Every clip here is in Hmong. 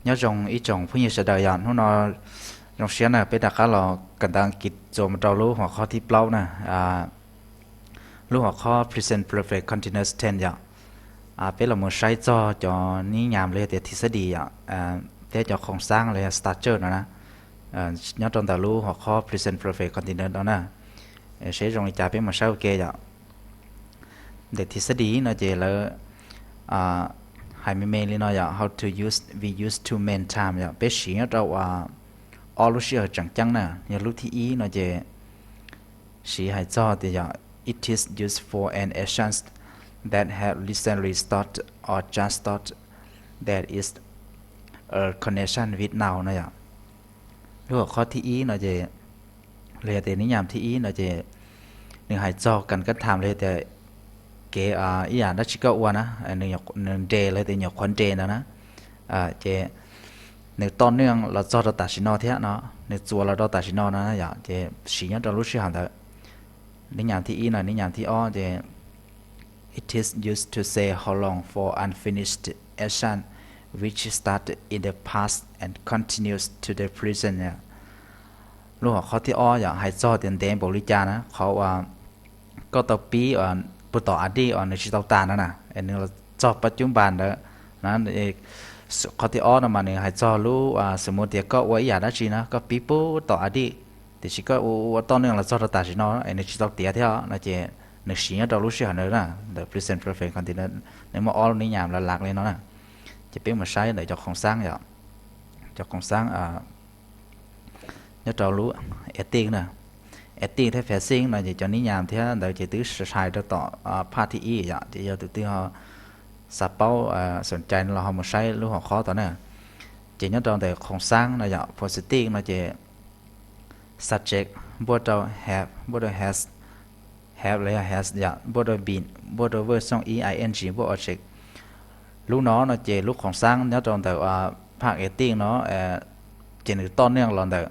Nyob zoo ib tsoom phooj ywg sawv daws yom, hnub no zoo siab na peb rov qab los kawm ntawv Askiv txuas mus rau lub huam qhob thib plaub na, lub huam qhob Present Perfect Continuous Tense yom. Peb los mus saib txog cov nib nyam los yog tias thib xab dis yom, thiab cov khoom xaab los yog structure no na, nyob rau ntawm lub huam qhob Present Perfect Continuous no na. Seb zoo li cas peb mus saib ua ke yom. Ntawm thib xab dis no ces lawv hais me me li no yom, how to use, we use two main time yom, peb siv nyob rau ob lub sij hawm tseem ceeb na. Yog lub thib ib no ces siv hais txog tias yog it is used for an action that has recently started or just started that is a connection with now no yom. Lub hom qhob thib ib no ces, los yog tias nib nyam thib ib no ces nws hais txog kas kab tham los yog tias kev ib yam dab tsi koj ua na, nws nres los yog tias nyuam qhuav nres ntawd na, ces nws toj neej los txog rau tam sim no thiab no, nws txuas los rau tam sim no no yom, ces siv nyob rau lub sij hawm ntawd. Nib nyam thib ib no, nib nyam thib ob ces it is used to say how long for unfinished action which started in the past and continues to the present. Lub hom qhob thib ob yom, hais txog tias ntev npaum li cas na, qhov uas koj tau pib puag tom a dij uas nws tsis tau tas no na, es nws los txog pab cub npas ntawd na. Qhov thib ob no mas nws hais txog lub, xws mus tias koj ua ib yam dab tsi na, koj pib puag tom a dij, tiam sis koj ua ua toj neej los txog rau tam sim no es nws tsis tau tiav thiab no ces nws siv nyob rau lub sij hawm ntawd na, ntawm present perfect continuous, nws muaj ob lub nib nyam los lav li no na. Ces peb mus saib ntawm cov khoom xaab yom, cov khoom xaab nyob rau lub active na. Active thiab passive no ces cov nib nyam thiab ntawd ces twb hais rau tom phaj thib ib yom, ces yog tus twg ho xav paub xoom cai no los ho mus saib lub hom qhob tod na. Ces nyob rau ntawm khoom xaab no yom, positive no ces subject npuaj rau have npuaj rau has, have los yog has yom, npuaj rau been npuaj rau verb xooj ib ing npuaj object. Lub no no ces lub khoom xaab nyob rau ntawm phaj active no ces nws toj neej los ntawm,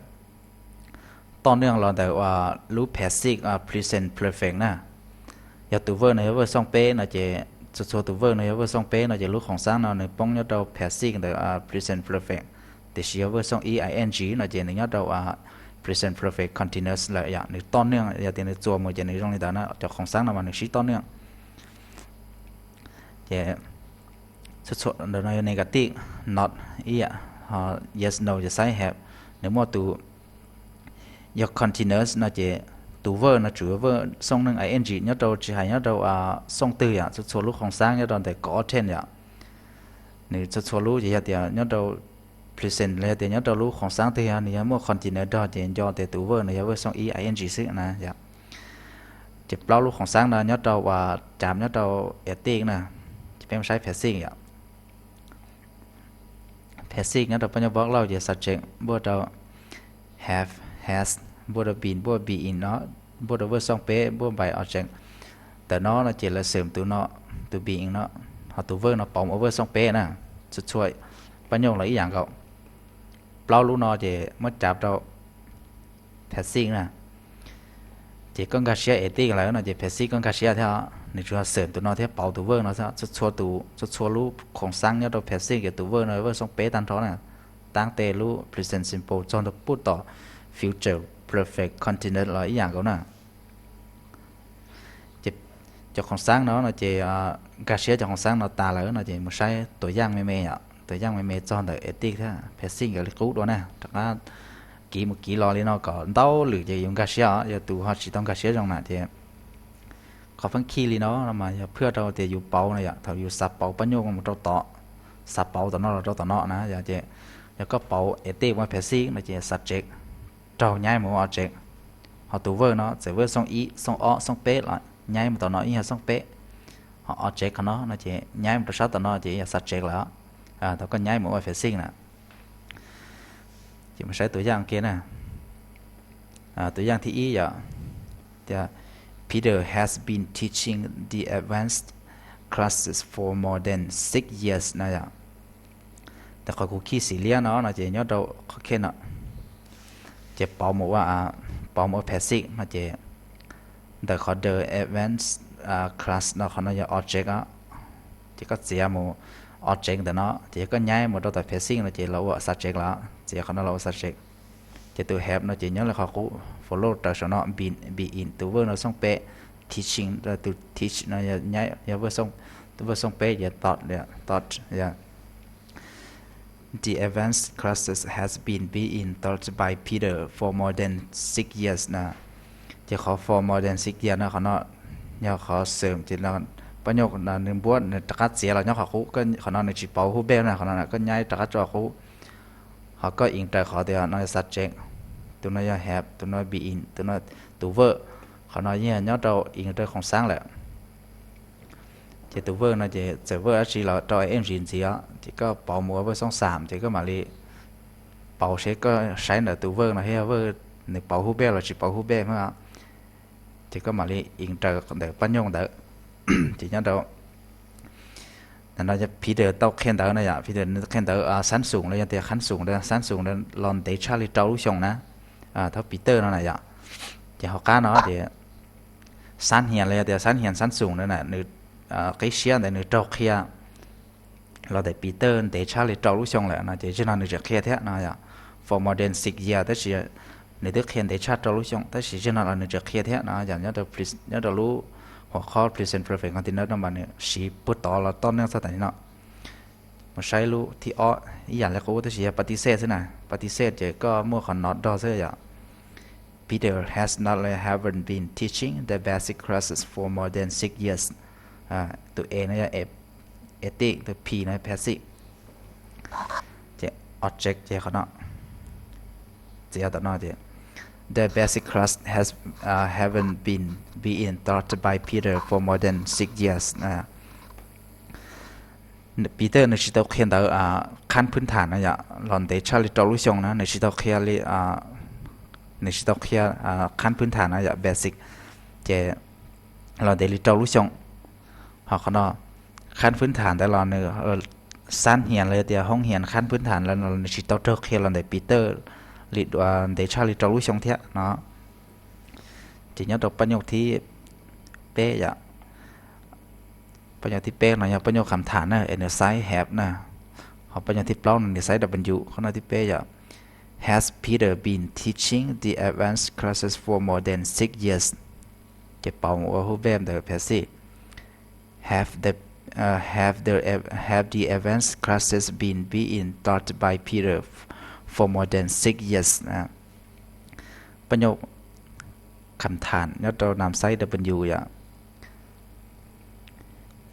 toj neej los ntawm lub passive present perfect na. Yog tus verb no yog verb xooj peb no ces, txhua txhua tus verb no yog verb xooj peb no ces lub khoom xaab no nws poob nyob rau passive ntawm present perfect. Tiam sis yog verb xooj ib ing no ces nws nyob rau present perfect continuous lawm yom, nws toj neej, yog tias nws txuas mus ces nws zoo li ntawd na, cov khoom xaab no mas nws sib toj neej. Ces txhua txhua ntawm no yog negative, not, ib yam, ho yes no ces xaib have. Nws muaj tus, yog continuous no ces tus verb no tsuas yog verb xooj neej ing nyob rau, tsis hais nyob rau xooj twg yom, txhua txhua lub khoom xaab nyob rau ntawm cov option yom. Nws txhua txhua lub ces yog tias nyob rau present los yog tias nyob rau lub khoom xaab twg yog nws yog muaj continuous nrog ces nco tias tus verb no yog verb xooj ib ing xwb na yom. Ces plaub lub khoom xaab no nyob rau uas cav nyob rau active na, ces peb mus saib passive yom. Passive nyob rau pab nyuj box lauj ces subject npuaj rau have, has, npuaj rau been, npuaj being no, npuaj rau verb xooj peb, npuaj by object. Ntawm no no ces lawv xwm tus no, tus being no, ho tus verb no pauv mus ua verb xooj peb na. Txhua txhua pab nyuj los ib yam nkaus. Plaub lub no ces muab cav rau passive na. Ces koj nkag siab active lawm no ces passive koj nkag siab thiab, nws tsuas xwm tus no thiab pauv tus verb no xwb. Txhua txhua tus, txhua txhua lub khoom xaab nyob rau passive ces tus verb no verb xooj peb tag nrho na. Taab tes lub present simple txog ntua puag tom future perfect continuous los ib yam nkaus na. Ces cov khoom xaab no no ces nkag siab cov khoom xaab no tas lawm no ces mus saib tuam yaaj me me yom, tuam yaaj me me txog ntawm active thiab passive nkawd li qub dua na. Rov qab kiv mus kiv los li no kom ntau lwm ces yus nkag siab os, yog tus ho tsis tau nkag siab zoo na ces qhov pheej khij li no no mas yog phwj rau tias yus pauv no yom, thaum yus xav pauv pab nyuj mus rau tod, xav pauv tom no los rau tom no na yom, ces yog koj pauv active mus ua passive no ces subject raug nyaib mus ua object, ho tus verb no txawm verb xooj ib, xooj ob, xooj peb los nyaib mus tom no ib yog xooj peb, ho object qhov no no ces nyaib mus rau sab tom no ces yog subject lawm. Thaum koj nyaib mus ua passive na. Ces mus saib tuam yaaj ke na. Tuam yaaj thib ib yom, tias Peter has been teaching the advanced classes for more than six years no yom. Ntawm qhov kuv khij xim liab no no ces nyob rau qhov khej no, ces pauv mus ua, pauv mus ua passive no ces ntawm qhov the advanced class no qhov no yog object os, ces koj txiav mus object ntawm no, ces yog koj nyaib mus rau tom passive no ces los ua subject lawm, ces qhov no los ua subject. Ces tus have no ces nyob li qhov qub follow raws saum no, be, be in tus verb no xooj peb, teaching tus teach no yog nyaib, yog verb xooj peb, yog taught, taught yog The advanced classes has been being taught by Peter for more than six years na. Ces qhov for more than six years no qhov no yog qhov xwm ces pab nyuj nws npuab nws rov qab txiav los nyob qhov qub, qhov no nws tsis pauv who be na, qhov no koj nyaib rov qab tso qhov qub. Ho koj in raws qhov tias no yog subject, tus no yog have, tus no being, tus no tus verb, qhov no yeej yog nyob rau in rau khoom xab lawm. Ces tus verb no ces txawm verb dab tsi los rau ib ntsis ntxiv os, ces koj pauv mus ua verb xooj xam ces koj mam li pauv seb koj saib ntawm tus verb no thiab verb nws pauv who be los tsis pauv who be mas, ces koj mam li in raws ntawm pab nyuj ntawd. Ces nyob rau ntawm no yog Peter tau qhia ntawv na yom, Peter nws qhia ntawv sab xoom los yog tias khab xoom, sab xoom los ntev tshaj li rau lub xyoo na, thaum Peter no na yom. Ces hauv qab no ces sab hias los yog tias sab hias sab xoom na, nws qib siab ntawd nws raug qhia los ntawm Peter ntev tshaj li rau lub xyoo lawm no ces zaum no nws tseem qhia thiab no yom. For more than six years, tab sis nws twb qhia ntev tshaj rau lub xyoo tab sis zaum no los nws tseem qhia thiab no yom. Nyob rau lub hauv qhov present perfect continuous no mas nws siv puag tod los toj neej txog tam sim no. Mus saib lub thib ob ib yam li qub tab sis yog pab tib xej xwb na, pab tib xej ces koj muaj qhov no dog xwb yom. Peter has not only haven't been teaching the basic classes for more than six years. Tus A no yog active, tus P no yog passive. Ces object ces qhov no, txiav tom no ces the basic class has haven't been being taught by Peter for more than six years. Peter nws tsis tau qhia ntawv khab phwb tham no yom los ntev tshaj li rau lub xyoo na, nws tsis tau qhia li, nws tsis tau qhia khab phwb tham no yom, basic, ces los ntev li rau lub xyoo. Ho qhov no, khab phwb tham ntawd los nws sab hias los yog tias hoob hias khab phwb tham los nws tsis tau raug qhia los ntawm Peter li ntev tshaj li rau lub xyoo thiab no. Ces nyob rau pab nyuj thib peb yom. Pab nyuj thib peb no yog pab nyuj kham tham na, es nws xaiv have na. Ho pab nyuj thib plaub no nws xaiv W, qhov no thib peb yom. Has Peter been teaching the advanced classes for more than six years? Ces pauv mus ua who be ntawm passive. Have the have the have the advanced classes been being taught by Peter for more than six years? Pab nyuj kham tham nyob rau nam xaiv W yom.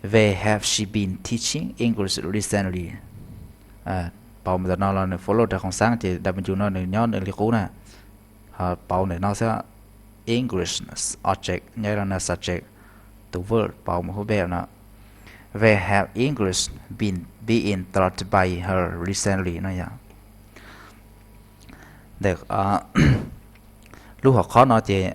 Where have she been teaching English recently? Pauv mus ntawm no los nws follow rau khoom xab ces W no nws nyob nws li qub na. Ho pauv ntawm no xwb, English object nyob rau no subject, tus verb pauv mus who be no. Where have English been being taught by her recently no yom. Ntawm lub hauv qhov no ces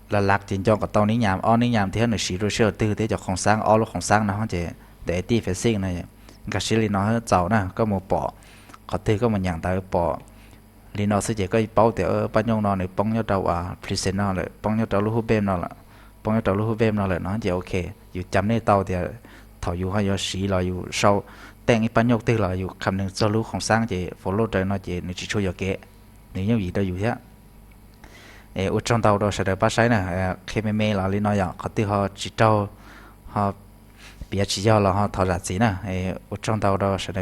la lav ces nco kom tau nib nyam, ob nib nyam thiab nws siv rau sij hawm twg thiab cov khoom xab, ob lub khoom xab no ces ntawm active passive no nkag siab li no txaus na, koj mus pom qhov twg koj mus nyeem ntawv pom li no xwb ces koj paub tias pab nyuj no nws poob nyob rau present no lawm, poob nyob rau lub who be no lawm, poob nyob rau lub who be no lawm no ces ok. Yus cam nej tau tias thaum yus ho yuav siv los yus sau teej ib pab nyuj twg los yus kham nws txog lub khoom xab ces follow raws no ces nws tsis tshua yuam kev, nws yooj yim rau yus thiab. Es ua tsaug ntau rau sawv daws pab saib na, qhia me me los li no yom, qhov twg ho tsis raug, ho piav tsis yog los ho thov zam txim na. Ua tsaug ntau rau sawv daws